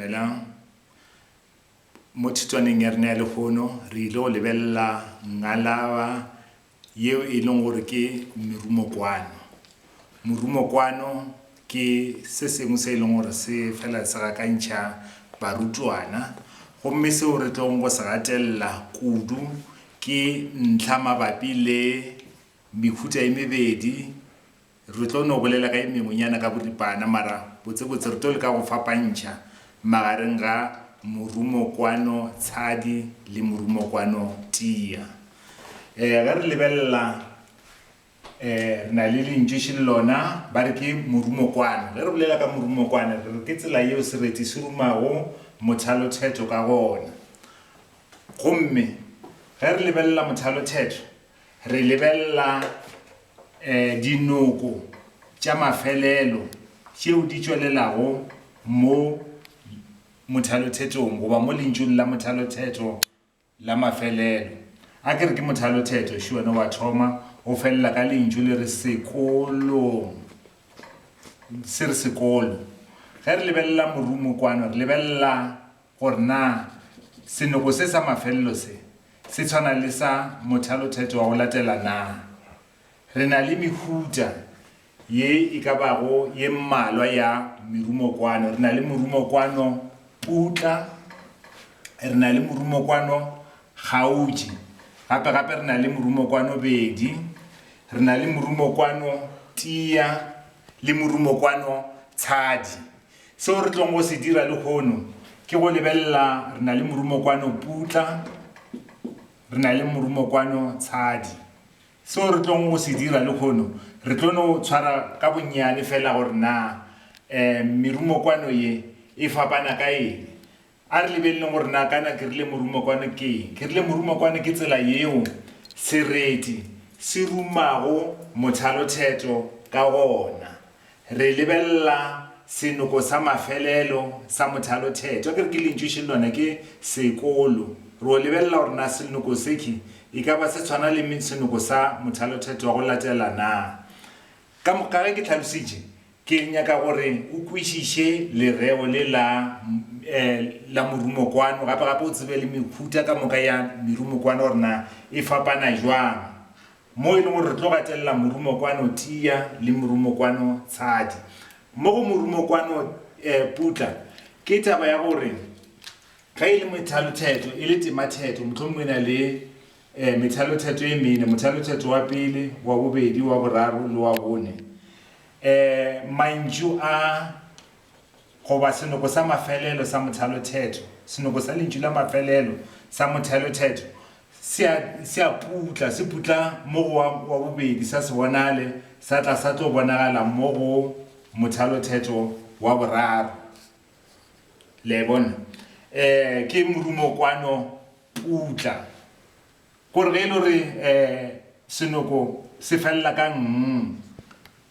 Dumelang. Mo thutwaneng ya rena ya lehono re ile go lebelela ngalaba yeo e leng gore ke merumokwano. Morumokwano ke se sengwe se e leng gore se fela se gakantšha barutwana gomme seo re tlong go se gatelela kudu ke ntlha mabapi le mehuta e mebedi Re tlo no bolela ka e mengwenyana ka boripana, mara botsebotse re tlo leka go fapantšha magareng ga morumokwano tshadi le morumokwano tia. Um ge re lebelela um re na le lentšu še le lona ba re ke morumokwano. Ge re bolela ka morumokwano re re ke tsela yeo sereti se rumago mothalotheto ka gona. Gomme ge re lebelela mothalotheto re lebelela dinoko tša mafelelo tšeo di tšwelelago mo mothalothetong goba mo lentšung la mothalotheto la mafelelo. A ke re ke mothalotheto, še wena wa thoma o felela ka lentšu le re sekolong, se re sekolo. Ge re lebelela morumokwano re lebelela gore na senoko se sa mafelelo se se tshwana le sa mothalotheto wa go latela na. Re na le mehuta ye e ka bago ye mmalwa ya merumokwano. Re na le morumokwano putla, re na le morumokwano kgautši, gape gape re na le morumokwano bedi, re na le morumokwano tia le morumokwano tshadi. Seo re tlong go se dira lehono ke go lebelela re na le morumokwano putla, re na le morumokwano tshadi. Seo re tlong go se dira lehono, re tlo no tshwara ka bonnyane fela gore na um merumokwano ye e fapana ka eng. A re lebeleleng gore na kana ke rile morumokwano ke eng. Ke rile morumokwano ke tsela yeo sereti se rumago mothalotheto ka gona. Re lebelela senoko sa mafelelo sa mothalotheto. Akere ke lentšu še lona ke sekolo. Re o lebelela gore na senoko sekhi e ka ba se tshwana le senoko sa mothalotheto wa go latela na. Ka ka ge ke tlhalositše, ke nyaka gore o kwešiše lereo le la la morumokwano, gape gape o tsebe le mehuta ka moka ya merumokwano gore na e fapana jwang. Mo e leng gore re tlo gatelela morumokwano tia le morumokwano tshadi. Mo go morumokwano putla ke taba ya gore ge e le methalotheto e le tematheto mohlomongwe e na le Methalotheto e mene, mothalotheto wa pele, wa bobedi, wa boraro le wa bone. Mantšu a goba senoko sa mafelelo sa mothalotheto, senoko sa lentšu la mafelelo sa mothalotheto se a, se a putla, se putla mo go wa, wa bobedi sa se bonale, sa tla sa tlo bonagala mo go mothalotheto wa boraro. Le a e bona? Ke morumokwano Putla. Gore ge e le gore um senoko se felela ka ng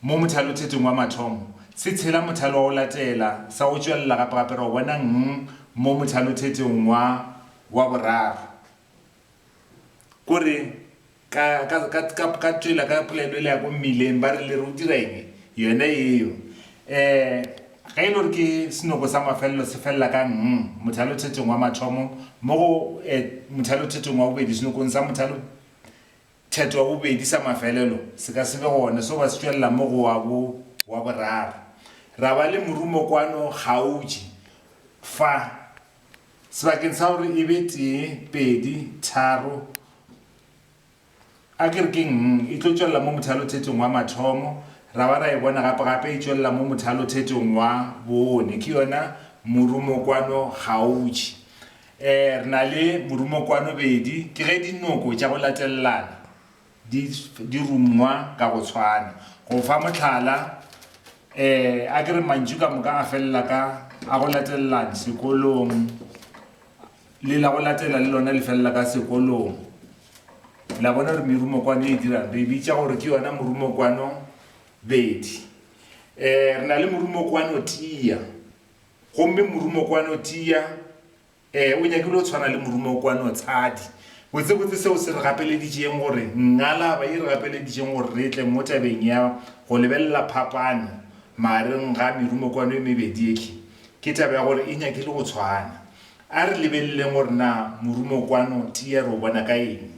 mo mothalothetong wa mathomo, se tshela mothalo wa go latela sa go tšwelela gape-gape ra o bona ng mo mothalothetong wa wa boraro. Kore Ka, ka, ka, ka, ka tšwela ka polelo e le ya ko mmileng, ba re le re o dira eng? Yona eo. Um ge e le gore ke senoko sa mafelelo se felela ka ng mothalothetong wa mathomo, mo go um mothalothetong wa bobedi, senokong sa mothalotheto wa bobedi sa mafelelo se ka se be gona, seo ba se tšwelela mo go wa bo, wa boraro. Ra ba le morumokwano kgautši fa, sebakeng sa gore e be tee, pedi, tharo, A ke re ke eng e tlo tšwelela mo mothalothetong wa mathomo, ra ba ra e bona gape-gape e tšwelela mo mothalothetong wa bone. Ke yona morumokwano kgautši. Um re na le morumokwano bedi, ke ge dinoko tša go latelelana di, di rungwa ka go tshwana. Go fa mohlala, um a ke re mantšu ka moka a felela ka a go latelelana, sekolong, Le la go latela le lona le felela ka sekolong. La bona gore merumokwano e dirang? Re e bitša gore ke yona morumokwano bedi. Um re na le morumokwano tia. Gomme morumokwano tia um o nyakile o tshwana le morumokwano tshadi. Botsebotse seo se re gapeleditšeng gore ngalaba e re gapeleditšeng gore re tle mo tabeng ya go lebelela phapano magareng ga merumokwano e mebedi ekhi. Ke taba ya gore e nyakile go tshwana. A re lebeleleng gore na morumokwano tia re o bona ka eng.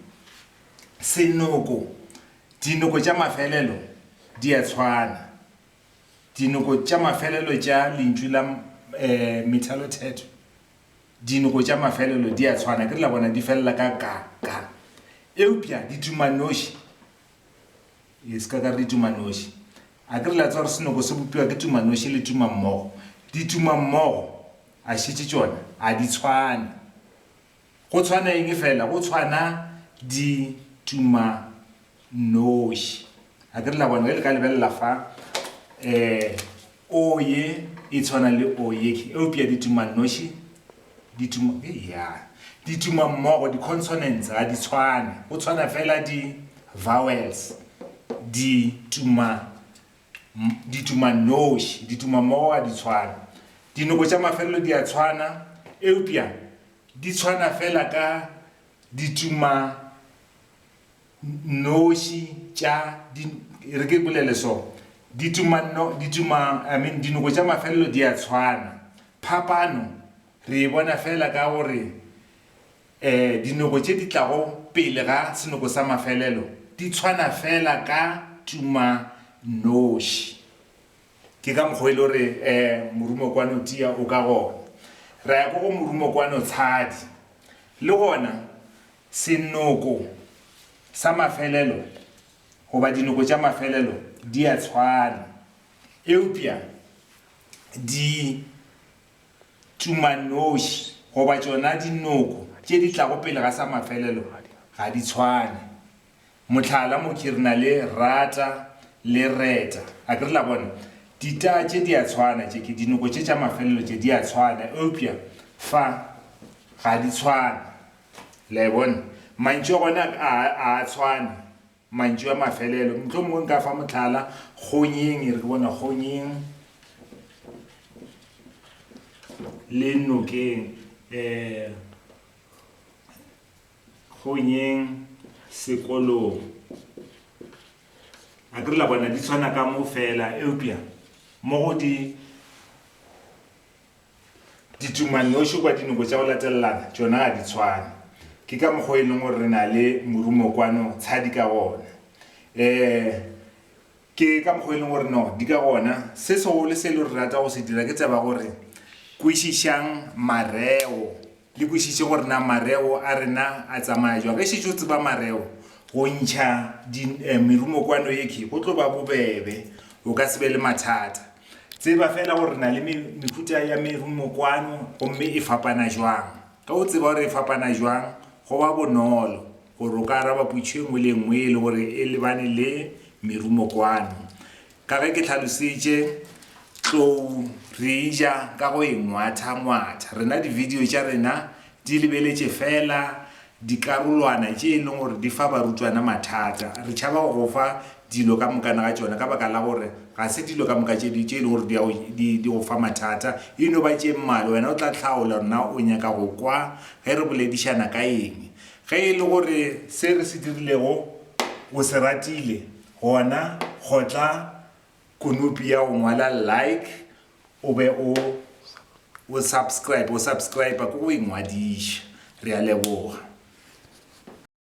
Senoko, dinoko tša mafelelo di a tshwana. Dinoko tša mafelelo tša lentšu la methalotheto, dinoko tša mafelelo di a tshwana, ke re la bona di felela ka ka, ka. Eupša ditumanoši, e se ka ka re ditumanoši, a ke re la tseba gore senoko se bopiwa ke tumanoši le tumammogo. Ditumammogo, a šetše tšona, a di tshwane. Go tshwana eng fela? Go tshwana ditumanoši. A ke re la bona ge le ka lebelela fa, um o ye e tshwana le o ye, eupša ditumanoši, dituma, ya, ditumammogo, di-consonants ga di tshwane. Go tshwana fela di-vowels, dituma, ditumanoši, ditumammogo ga di tshwane. Dinoko tša mafelelo di a tshwana, eupša Di tshwana fela ka ditumanoši tša di, e re ke bolele so, ditumano, dituma, I mean, dinoko tša mafelelo di a tshwana. Phapano re e bona fela ka gore um dinoko tše di tlago pele ga senoko sa mafelelo di tshwana fela ka tumanoši. Ke ka mokgwa e le gore um morumokwano tia o ka gona. Ra ya ko go morumokwano tshadi. Le gona senoko sa mafelelo goba dinoko tša mafelelo di a tshwana, eupša di tumanoši goba tšona dinoko tše di tlago pele ga sa mafelelo ga di tshwane. Mohlala, mo ke re na le rata le reta. A ke re la bona? Ditaa tše di a tshwana, tše ke dinoko tše tša mafelelo tše di a tshwana, eupša fa ga di tshwane. Le a e bona? Mantšu a gona a, a a tshwane, mantšu a mafelelo. Mohlomongwe nka fa mohlala, kgonyeng, e re ke bona kgonyeng le nokeng. Eh, Kgonyeng sekolong. A ke re la bona di tshwana ka mo fela, eupša mo go di ditumanoši goba dinoko tša go latelelana tšona ga di tshwane. Ke ka mokgwa o e leng gore re na le morumokwano tshadi ka gona. Um Ke ka mokgwa e leng gore no di ka gona. Se segolo se e le gore re rata go se dira ke taba ya gore kwešišang mareo, le kwešiše gore na mareo a rena a tsamaya jwang. Ge šetše o tseba mareo, go ntšha merumokwano ye go tlo ba bobebe, o ka se be le mathata. Tseba fela gore re na le mehuta ya merumokwano gomme e fapana jwang. Ge o tseba gore e fapana jwang, go ba bonolo gore o ka araba potšišo e nngwe le e nngwe e le gore e lebane le merumokwano. Ka ge ke hlalositše, tlou re e ja ka go e ngwatha-ngwatha. Rena di-video tša rena di lebeletše fela dikarolwana tše e leng gore di fa barutwana mathata. Re tšhaba go go fa dilo ka mokana ga tšona ka baka la gore ga se dilo ka moka tše di tše e leng gore di di di go fa mathata, e no ba tše mmalwa. Wena o tla hlaola gore na o nyaka go kwa ge re boledišana ka eng. Ge e le gore se re se dirilego o se ratile, gona kgotla konopi ya go ngwala like o be o o subscribe. O subscribe ke go ingwadiša. Re a leboga.